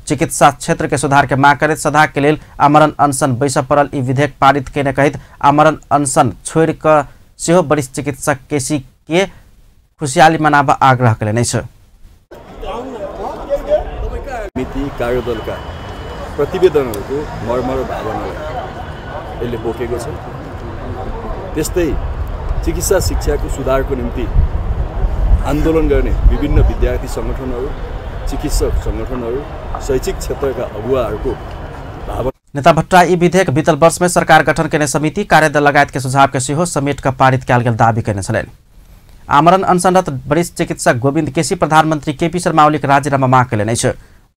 चिकित्सा क्षेत्र के सुधार के माग करैत सदा के लेल आमरण अनशन बैसऽ पड़ल ई विधेयक पारित केने कहैत आमरण अनशन छोड़ि कऽ सेहो वरिष्ठ चिकित्सक केसी के खुशियाली मनाबऽ आग्रह कयलनि अछि। समिति कार्यदलका प्रतिवेदनहरूको मर्म र भावनालाई यसले बोकेको छ। त्यस्तै चिकित्सा शिक्षाको सुधारको निम्ति आन्दोलन गर्ने विभिन्न विद्यार्थी सङ्गठनहरू, चिकित्सक सङ्गठनहरू, शैक्षिक क्षेत्रका अगुवाहरूको भावना। नेता भट्टराई ई विधेयक बीतल वर्ष में सरकार गठन केने समिति कार्यदल लगायत के सुझाव के सेहो समेट कऽ पारित कयल गेल दावी केने छलनि। आमरण अनशनरत वरिष्ठ चिकित्सक गोविन्द केसी प्रधानमंत्री केपी शर्मा ओलीक राजीनामा माग कयलनि अछि।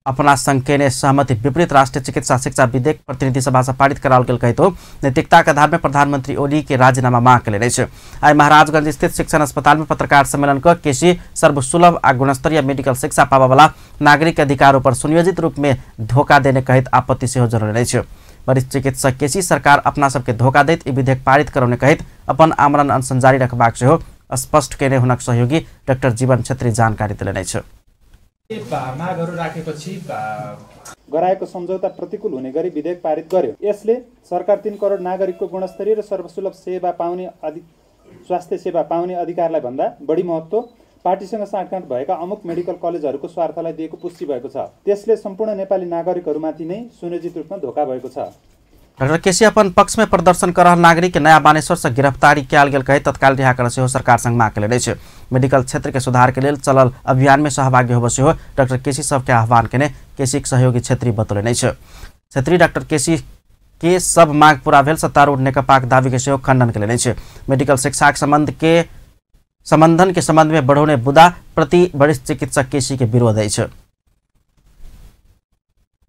अपना संग केने सहमति विपरीत राष्ट्रीय चिकित्सा शिक्षा विधेयक प्रतिनिधि सभा से पारित कराओल गेल कहितो नैतिकता के आधार में प्रधानमंत्री ओली के राजीनामा माग कयलनि अछि। आइ महाराजगंज स्थित शिक्षण अस्पताल में पत्रकार सम्मेलन कऽ केसी सर्वसुलभ आ गुणस्तरीय मेडिकल शिक्षा पाबऽवला नागरिक अधिकार पर सुनियोजित रूप में धोखा देने कहैत आपत्ति सेहो जनौलनि अछि। वरिष्ठ चिकित्सक केसी सरकार अपना सबके धोखा दैत ई विधेयक पारित करौने कहैत अपन आमरण अनशन जारी रखबाक सेहो स्पष्ट केने हुनक सहयोगी डाक्टर जीवन छेत्री जानकारी देलनि अछि। मागहरू राखेपछि गराएको सम्झौता प्रतिकूल हुने गरी विधेयक पारित गर्यो। यसले सरकार 3 करोड नागरिकको गुणस्तरीय र सर्वसुलभ सेवा पाउने स्वास्थ्य सेवा पाउने अधिकारलाई भन्दा बढी महत्त्व पार्टीसँग साँठगाँठ भएका अमुक मेडिकल कलेजहरूको स्वार्थलाई दिएको पुष्टि भएको छ। त्यसले सम्पूर्ण नेपाली नागरिकहरूमाथि नै सुनियोजित रूपमा धोका भएको छ। डाक्टर केसी अपन पक्ष में प्रदर्शन कर रहल नागरिक के नया बानेश्वर से गिरफ्तारी कयल गेल कहैत तत्काल रिहा कर सेहो सरकार संग माग कयलनि अछि। मेडिकल क्षेत्र के सुधार के लेल चलल अभियान में सहभागी होबऽ सेहो डाक्टर केसी सबके आह्वान केने केसीक सहयोगी छेत्री बतौलनि अछि। छेत्री डाक्टर केसी के सब माग पूरा भेल सत्तारूढ़ नेकपाक दावी के सेहो खंडन कयलनि अछि। मेडिकल शिक्षाक संबंधन के संबंध में बढ़ौने बुदा प्रति वरिष्ठ चिकित्सक केसी के विरोध अछि।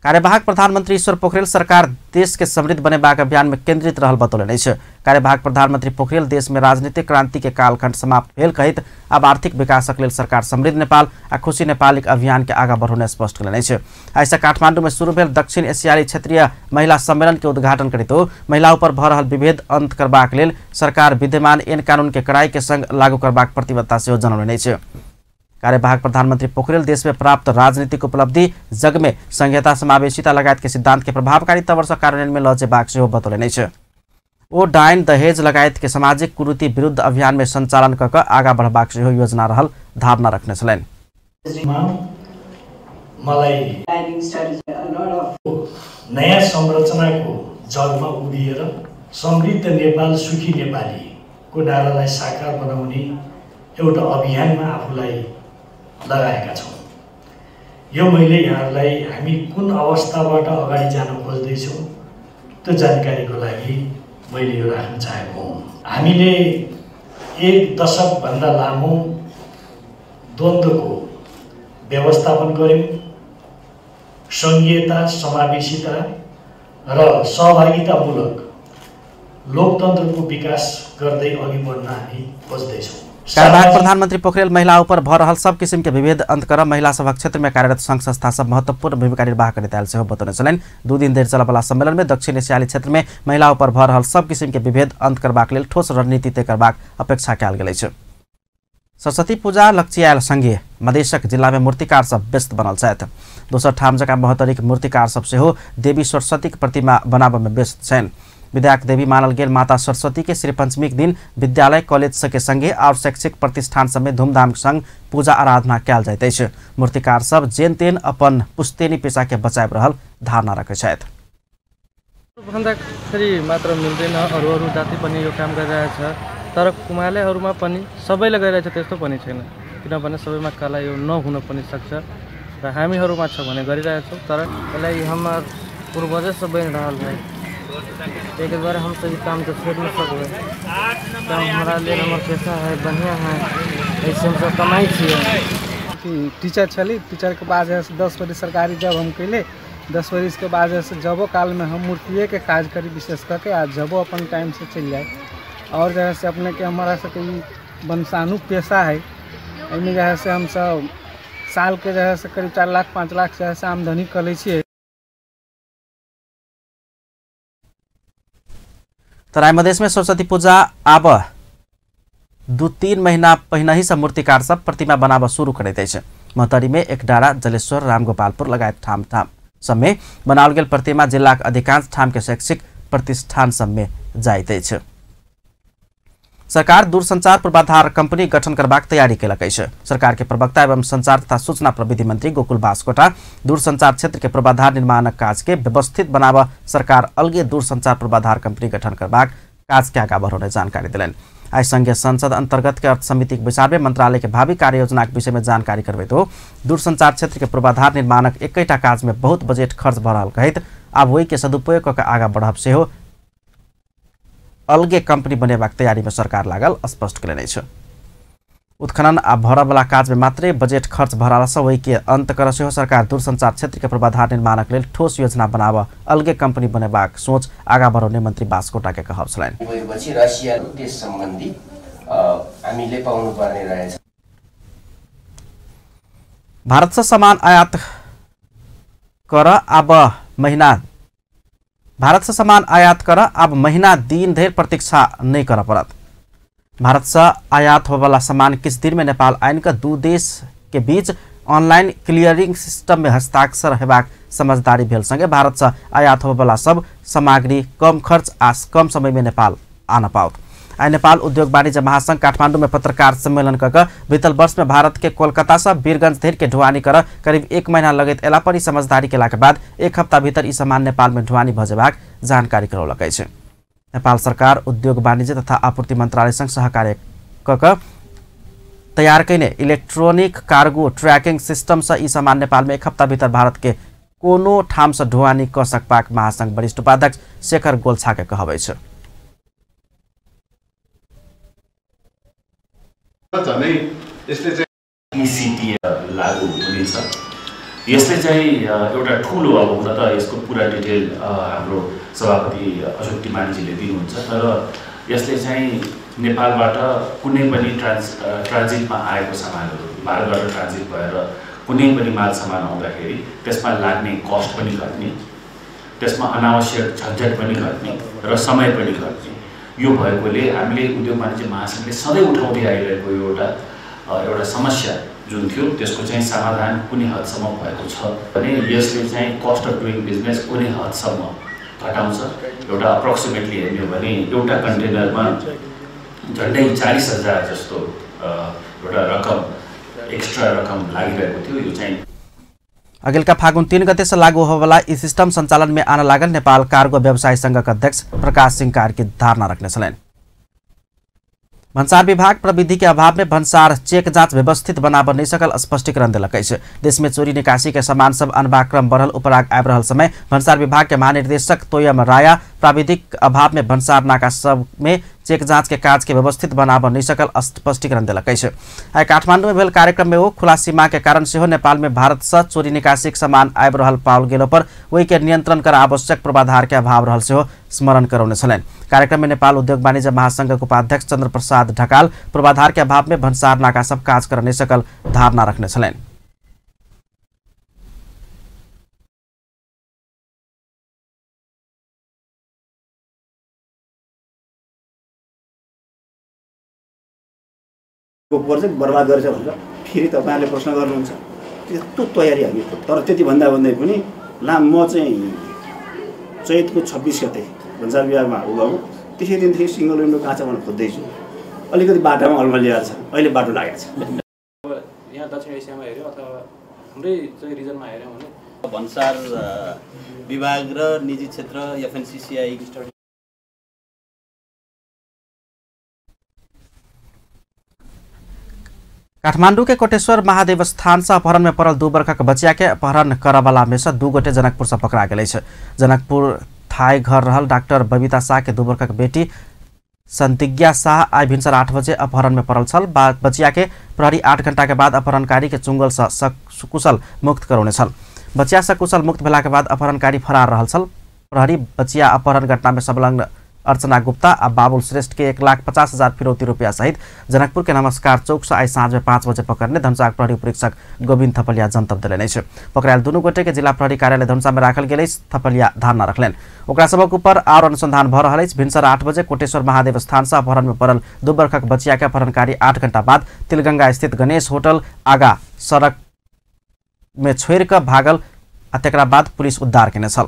कार्यवाहक प्रधानमंत्री ईश्वर पोखरेल सरकार देश के समृद्ध बनेबाक अभियान में केंद्रित रहल बतौलनि अछि। कार्यवाहक प्रधानमंत्री पोखरेल देश में राजनीतिक क्रांति के कालखंड समाप्त भेल कहैत आब आर्थिक विकासक लेल सरकार समृद्ध नेपाल आ खुशी नेपालीक अभियान के आगाँ बढ़ौने स्पष्ट कयलनि अछि। आइसँ काठमांडू में शुरू भेल दक्षिण एशियाई क्षेत्रीय महिला सम्मेलन के उद्घाटन करैत महिला ऊपर भऽ रहल विभेद अंत करबाक लेल सरकार विद्यमान ऐन कानून के कड़ाई के संग लागू करबाक प्रतिबद्धता सेहो जनौलनि अछि। कार्यवाहक प्रधानमंत्री पोखरेल देश में प्राप्त राजनीतिक उपलब्धि जग में संहिता समावेशिता लगायत के सिद्धांत के प्रभावकारी तौर से कार्यान्वयन में लऽ जेबाक सेहो बतौलनि अछि। ओ डाइन दहेज लगायत के सामाजिक कुरीति विरुद्ध अभियान में संचालन कऽ कऽ आगाँ बढ़बाक सेहो योजना रहल धारणा रखने छलनि। मलाई नयाँ संरचनाको जगमा उभिएर समृद्ध नेपाल सुखी नेपालीको नारालाई साकार बनाउने एउटा अभियानमा आफूलाई लगाएका छौँ। यो मैले यहाँहरूलाई हामी कुन अवस्थाबाट अगाडि जान खोज्दैछौँ त्यो जानकारीको लागि मैले यो राख्न चाहेको हुँ। हामीले एक दशकभन्दा लामो द्वन्द्वको व्यवस्थापन गर्यौं। सङ्घीयता, समावेशिता र सहभागितामूलक लोकतन्त्रको विकास गर्दै अघि बढ्न हामी खोज्दैछौँ। कार्यवाहक प्रधानमन्त्री पोखरेल महिला उपर भ रहल सब किसिम के विभेद अंत कर महिला सभक क्षेत्र में कार्यरत संघ संस्था सब महत्वपूर्ण भूमिका निर्वाह करैत आयल सेहो बतौने छलनि। 2 दिन धरि चलयवला सम्मेलन में दक्षिण एशियाली क्षेत्र में महिला उपर भ रहल सब किसिम के विभेद अंत करबाक लेल ठोस रणनीति तय करबाक अपेक्षा कयल गेल अछि। सरस्वती पूजा लक्ष्य संगे मधेशक जिला में मूर्तिकार सब व्यस्त बनल छथि। दोसर ठाम जकाँ महोत्तरीक मूर्तिकार सब सेहो देवी सरस्वतीक प्रतिमा बनाबय में व्यस्त छनि। विद्याक देवी मानल गेल माता सरस्वती के श्री पंचमी के दिन विद्यालय कॉलेज सबके संगे और शैक्षिक प्रतिष्ठान सब में धूमधाम संग पूजा आराधना कयल जाइत अछि। मूर्तिकार सब जेन तेन अपन पुश्तैनी पेशा के बचाबि रहल धारणा रखै छथि। भन्दाखेरि मात्र मिल्दैन, अरू अरू जाति पनि यो काम गरिरहेछ, तर कुमालेहरूमा पनि सबैले गरिरहेछ त्यस्तो पनि छैन, किनभने सबैमा कला यो नहुन पनि सक्छ र हामीहरूमा छ भने गरिरहेछौँ। तर यसलाई हमर पूर्वजसँ बनि रहल है, ताहिके दुआरे हमसब ई काम तऽ छोड़ि नहि सकबै। काम हमरा लेल हमर पेशा है, बढ़िआँ है, एहिसँ हमसब कमाइ छियै। टीचर छली, टीचरके बाद 10 बरिस सरकारी जॉब हम कैले। 10 बरिसके बाद जबो कालमे हम मूर्तिएके काज करी विशेष करके, आ जबो अपन टाइमसँ चलि जाए। और जो है से अपने के हमारा सबके ई वंशानु पेशा है, एहिमे जो है से हमसब साल के जो है से करीब 4 लाख 5 लाख जो है से आमदनी कऽ लै छियै। तराई मधेश में सरस्वती पूजा आब 2-3 महीना पहिनहि से मूर्तिकार सब प्रतिमा बनाबऽ शुरू करैत अछि। महोत्तरी में एकडारा, जलेश्वर, रामगोपालपुर लगायत ठाम ठाम सब में बनाओल गेल प्रतिमा जिलाक अधिकांश ठाम के शैक्षिक प्रतिष्ठान सब में जाइत अछि। सरकार दूरसंचार पूर्वाधार कंपनी गठन करबाक तैयारी केलक अछि। सरकार के प्रवक्ता एवं संचार तथा सूचना प्रविधि मंत्री गोकुल बास्कोटा दूरसंचार क्षेत्र के पूर्वाधार निर्माणक काज के व्यवस्थित बनाबऽ सरकार अलगे दूरसंचार पूर्वाधार कंपनी गठन करबाक काज के आगा बढ़ौने जानकारी देलनि। आइ संघीय संसद अंतर्गत के अर्थ समितिक बैसार में मंत्रालय के भावी कार्य योजनाक विषय में जानकारी करबैत ओ दूरसंचार क्षेत्र के पूर्वाधार निर्माणक एकैटा काज में बहुत बजट खर्च भऽ रहल कहैत आब ओहि के सदुपयोग कऽ के आगा बढ़ब सेहो अलगे कंपनी बनेबाक तैयारी में सरकार लागल स्पष्ट कयलनि अछि। उत्खनन आ भरऽवला काज में मात्रे बजट खर्च भरलासँ ओहि के अंत कर सेहो सरकार दूरसंचार क्षेत्र के पूर्वाधार निर्माणक लेल ठोस योजना बनाबऽ अलगे कंपनी बनेबाक सोच आगा बढ़ौने मंत्री बास्कोटा के कहब छलनि। भएपछि रसिया त्यस सम्बन्धी हामीले पाउनु पर्ने रहेछ। भारत से सामान आयात कर अब महीना भारत से सामान आयात कर अब महीना दिन धरि प्रतीक्षा नहीं कर पड़त। भारत से आयात होवला सामान किछ दिन में नेपाल आनि कऽ दू देश के बीच ऑनलाइन क्लियरिंग सिस्टम में हस्ताक्षर हेबाक समझदारी भेल संगे भारत से आयात होवला सब सामग्री कम खर्च आ कम समय में नेपाल आन पाओत। आइ नेपाल उद्योग वाणिज्य महासंघ काठमांडू में पत्रकार सम्मेलन कऽ के बीतल वर्ष में भारत के कोलकाता से वीरगंज धरि के ढुआनी कर करीब 1 महीना लगैत एला पर ई समझदारी केला के बाद 1 हफ्ता भीतर ई सामान नेपाल में ढुआनी भऽ जेबाक जानकारी करौलक अछि। नेपाल सरकार उद्योग वाणिज्य तथा आपूर्ति मंत्रालय संग सहकार्य कऽ के तैयार कयने इलेक्ट्रॉनिक कार्गो ट्रैकिंग सिस्टम से ई सामान नेपाल में 1 हफ्ता भीतर भारत के कोनो ठाम से ढुआनी कऽ सकबाक महासंघ वरिष्ठ उपाध्यक्ष शेखर गोल्छा के कहब अछि। इसिटी लागू हुनेछ। यसले चाहिँ एउटा ठुलो, अब हुन त यसको पुरा डिटेल हाम्रो सभापति अशोक तिमानीजीले दिनुहुन्छ, तर यसले चाहिँ नेपालबाट कुनै पनि ट्रान्जिटमा आएको सामानहरू भारतबाट ट्रान्जिट भएर कुनै पनि माल सामान आउँदाखेरि त्यसमा लाग्ने कस्ट पनि घट्ने, त्यसमा अनावश्यक झन्झट पनि घट्ने र समय पनि घट्ने। यो भएकोले हामीले उद्योग वाणिज्य महासङ्घले सधैँ उठाउँदै आइरहेको एउटा एउटा समस्या जुन थियो त्यसको चाहिँ समाधान कुनै हदसम्म भएको छ भने यसले चाहिँ कस्ट अफ डुइङ बिजनेस कुनै हदसम्म घटाउँछ। एउटा अप्रोक्सिमेटली हेर्ने हो भने एउटा कन्टेनरमा झन्डै 40,000 जस्तो एउटा रकम एक्स्ट्रा रकम लागिरहेको थियो। यो चाहिँ अगिलका फागुन 3 गते से लागू होवला ई सिस्टम संचालन में आन लागल नेपाल कार्गो व्यवसाय संघक अध्यक्ष प्रकाश सिंह कार्की धारणा रखने छलनि। भन्सार विभाग प्रविधि के अभाव में भन्सार चेक जांच व्यवस्थित बनाब नहीं सकल स्पष्टीकरण देलक अछि। देश में चोरी निकासी के सामान सब अनबाक क्रम बढ़ल उपराग आबि रहल समय भन्सार विभाग के महानिर्देशक तोयम राया प्राविधिक अभाव में भन्सार नाका सब में चेक जाँच के काज के व्यवस्थित बनाब नहीं सकल स्पष्टीकरण देलक अछि। आइ काठमांडू में भेल कार्यक्रम में ओ खुला सीमा के कारण सेहो नेपाल में भारत से चोरी निकासी के सामान आबि रहल पाओल गेलो पर ओहि के नियंत्रण कर आवश्यक पूर्वाधार के अभाव रहल सेहो स्मरण करौने छलनि। कार्यक्रम में नेपाल उद्योग वाणिज्य महासंघक उपाध्यक्ष चंद्र प्रसाद ढकाल पूर्वाधार के अभाव में भन्सार नाका सब काज कर नहीं सकल धारणा रखने छलनि। प्रोजेक्ट बर्बाद गरेछ भनेर फेरि तपाईँहरूले प्रश्न गर्नुहुन्छ। त्यस्तो तयारी हामी, तर त्यति भन्दा भन्दै पनि ला म चाहिँ चैतको 26 गते भन्सार विभागमा उभ्याएको, त्यसै दिनदेखि सिङ्गल विन्डो कहाँ छ भनेर खोज्दैछु। अलिकति बाटोमा अल्मलिएको छ, अहिले बाटो लागेको छ। अब यहाँ दक्षिण एसियामा हेऱ्यो अथवा हाम्रै चाहिँ रिजनमा हेऱ्यौँ भने भन्सार विभाग र निजी क्षेत्र एफएनसिसिआई काठमांडू के कोटेश्वर महादेव स्थान से अपहरण में पड़ल 2 वर्षक बच्चा के अपहरण करवाला में से 2 गोटे जनकपुर से पकड़ा गेल अछि। जनकपुर थाई घर रहल डॉक्टर बबीता शाह के 2 वर्षक बेटी संतिज्ञा शाह आइ भिनसर 8 बजे अपहरण में पड़ल छल। बचिया के प्रहरी 8 घंटा के बाद अपहरणकारी के चुंगल से सकुशल मुक्त करौने छल। बचिया सकुशल मुक्त भेला के बाद अपहरणकारी फरार रहल छल। प्रहरी बचिया अपहरण घटना में संलग्न अर्चना गुप्ता आ बाबुल श्रेष्ठ के 1,50,000 फिरौती रुपया सहित जनकपुर के नमस्कार चौक से आइ साँझ में 5 बजे पकड़ने धनुषाक प्रहरी उपरीक्षक गोविंद थपलिया जनतब देलनि अछि। पकड़ायल दुनू गोटे के जिला प्रहरी कार्यालय धनुषा में राखल गेल अछि। थपलिया धारणा रखलनि। ओकरा सभक ऊपर आर अनुसंधान भऽ रहल अछि। भिनसर 8 बजे कोटेश्वर महादेव स्थान से अपहरण में पड़ल 2 वर्षक बचिया के अपहरणकारी 8 घंटा बाद तिलगंगा स्थित गणेश होटल आगा सड़क में छोड़ि कऽ भागल आ तकरा बाद पुलिस उद्धार केने छल।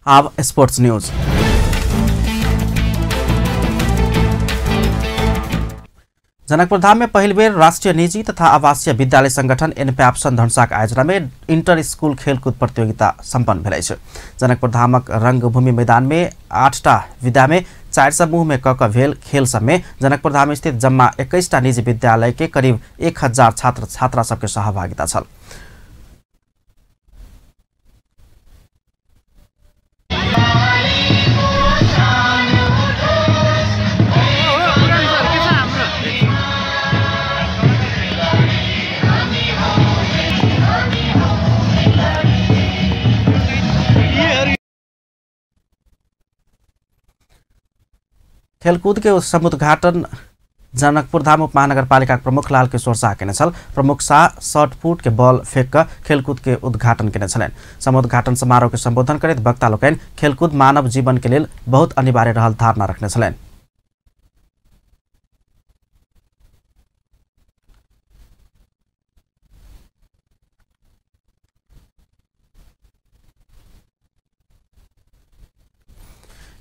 अब स्पोर्ट्स न्यूज। जनकपुर धाम में पहिल बेर राष्ट्रीय निजी तथा आवासीय विद्यालय संगठन एनपैप्सन धनुषाक आयोजना में इंटर स्कूल खेलकूद प्रतियोगिता सम्पन्न भेल अछि। जनकपुर धामक रंगभूमि मैदान में 8टा विधा में 4 समूह में क भेल खेल सब में जनकपुर धाम स्थित जम्मा 21टा निजी विद्यालय के करीब 1000 छात्र छात्रा सबके सहभागिता छल। खेलकूद के समुद्घाटन जनकपुर धाम उप महानगरपालिका प्रमुख लाल किशोर शाह केने छल। प्रमुख शाह शॉर्ट पुट के बॉल फेंक कऽ खेलकूद के उद्घाटन केने छलनि। समुद्घाटन समारोह के संबोधन करैत वक्ता लोकनि खेलकूद मानव जीवन के लेल बहुत अनिवार्य रहल धारणा रखने छलनि।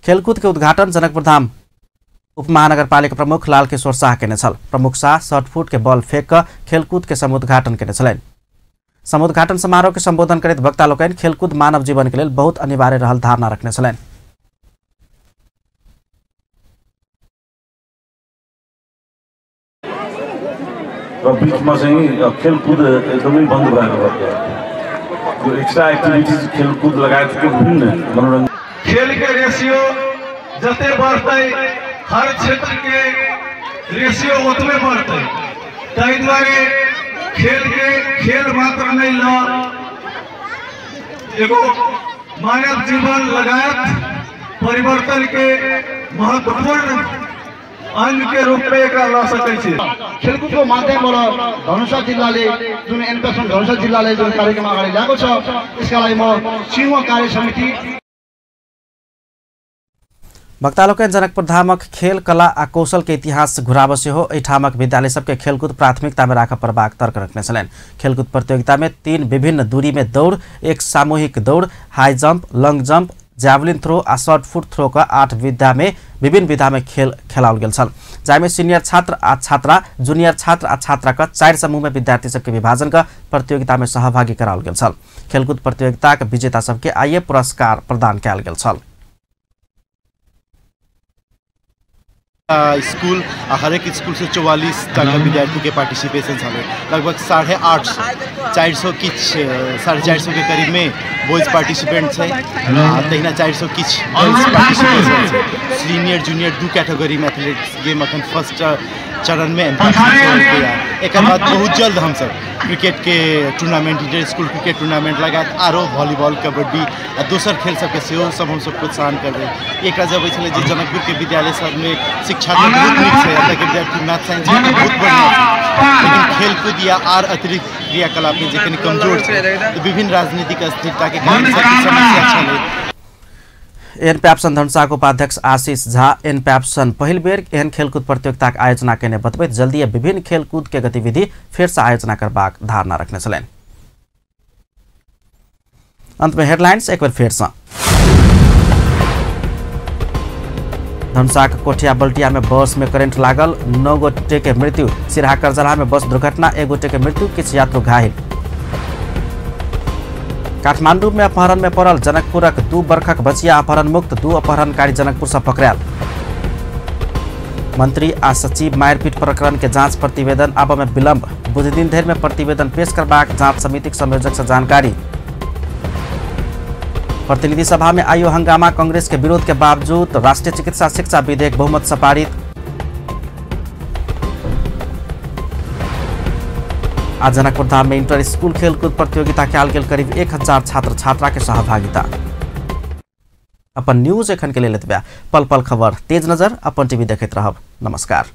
खेलकूद के उद्घाटन जनकपुर धाम उप महानगरपालिका प्रमुख लाल किशोर शाह केने छल। प्रमुख शाह शॉर्ट फुट के बॉल फेंक कऽ खेलकूद के समुद्घाटन केने छलनि। समुद्घाटन समारोह के संबोधन करैत वक्ता लोकनि खेलकूद मानव जीवन के लेल बहुत अनिवार्य रहल धारणा रखने छलनि। र बीचमा चाहिँ खेलकुद एकदमै बन्द भएको गर्दा यो एक्स्ट्रा एक्टिभिटिज खेलकुद लगायतको विभिन्न मनोरञ्जन खेल के रेशियो जते बढ़तै हर क्षेत्र के रेशियो उतने बढ़तै, ताहि दुआरे खेल के खेल मात्र नहीं ल एगो मानव जीवन लगायत परिवर्तन के महत्वपूर्ण अंग के रूप में एकरा ल सकै छी। खेलकुदको माध्यमबाट धनुषा जिल्लाले जुन एनपेसन धनुषा जिल्लाले जुन कार्यक्रम अगाडि ल्याएको छ यसका लागि म सिंह कार्य समिति वक्ता लोकनि जनकपुर धामक खेल कला आ कौशल के इतिहास घुराब सेहो एहिठामक विद्यालय सबके खेलकूद प्राथमिकता में राखऽ पड़बाक तर्क रखने छलनि। खेलकूद प्रतियोगिता में 3 विभिन्न दूरी में दौड़, एक सामूहिक दौड़, high jump, long jump, javelin throw आ शॉर्ट फुट थ्रो का 8 विधा में विभिन्न विधा में खेल खेलाओल गेल छल, जाहिमे सीनियर छात्र आ छात्रा, जूनियर छात्र आ छात्रा का 4 समूह में विद्यार्थी सबके विभाजन का प्रतियोगिता में सहभागी कराओल गेल छल। खेलकूद प्रतियोगिताक विजेता सबके आइए पुरस्कार प्रदान कयल गेल छल। स्कूल आ हरेक स्कूल से 44 टा विद्यार्थी के पार्टिसिपेशन छलै। लगभग 850 400 किछु 450 के करीब में बॉयज पार्टिसिपेंट छै आ तहिना 400 किछु गर्ल्स पार्टिसिपेशन छै। सीनियर जूनियर दू कैटेगरी में एथलेटिक्स गेम अखन फर्स्ट चरण में एकर बाद बहुत जल्द हमसब क्रिकेट के tournament, inter school cricket tournament लगायत आरो वॉलीबॉल, कबड्डी आ दोसर खेल सबके सेहो सब हमसब प्रोत्साहन करबै। एकरा जब छलै जे जनकपुर के विद्यालय सबमे शिक्षा तऽ बहुत नीक छै, एतऽके विद्यार्थी मैथ साइंस बहुत बढ़िआँ छै, लेकिन खेलकूद या आर अतिरिक्त क्रियाकलापमे जे कनि कमजोर छै तऽ विभिन्न राजनीतिक अस्थिरताके कारण समस्या छलै। एनपैप्सन धनुषाक उपाध्यक्ष आशीष झा एनपैप्सन पहिल बेर एहन खेलकूद प्रतियोगिताक आयोजना केने बतबैत जल्दीए विभिन्न खेलकूद के गतिविधि फेरसँ आयोजना करबाक धारणा रखने छलनि। अंत में हेडलाइंस एक बेर फेरसँ। धनुषाक कोठिया बल्टिया में बस में करेंट लागल, 9 गोटे के मृत्यु। सिरहा करजला में बस दुर्घटना, 1 गोटे के मृत्यु, किछु यात्रु घायल। काठमांडू में अपहरण में पड़ल जनकपुरक 2 बरखक बचिया अपहरण मुक्त, 2 अपहरणकारी जनकपुर से पकड़ायल। मंत्री आ सचिव मारपीट प्रकरण के जांच प्रतिवेदन आब में विलंब, बुधदिन धरि में प्रतिवेदन पेश करबाक जांच समितिक संयोजक से जानकारी। प्रतिनिधि सभा में आयो हंगामा, कांग्रेस के विरोध के बावजूद राष्ट्रीय चिकित्सा शिक्षा विधेयक बहुमत से पारित। आज जनकपुर धाम में इंटर स्कूल खेलकूद प्रतियोगिता कयल गेल करीब 1000 छात्र छात्रा के सहभागिता। अपन न्यूज एखन के लेल एतबे। पल पल खबर तेज नजर अपन टीवी देखैत रहब। नमस्कार।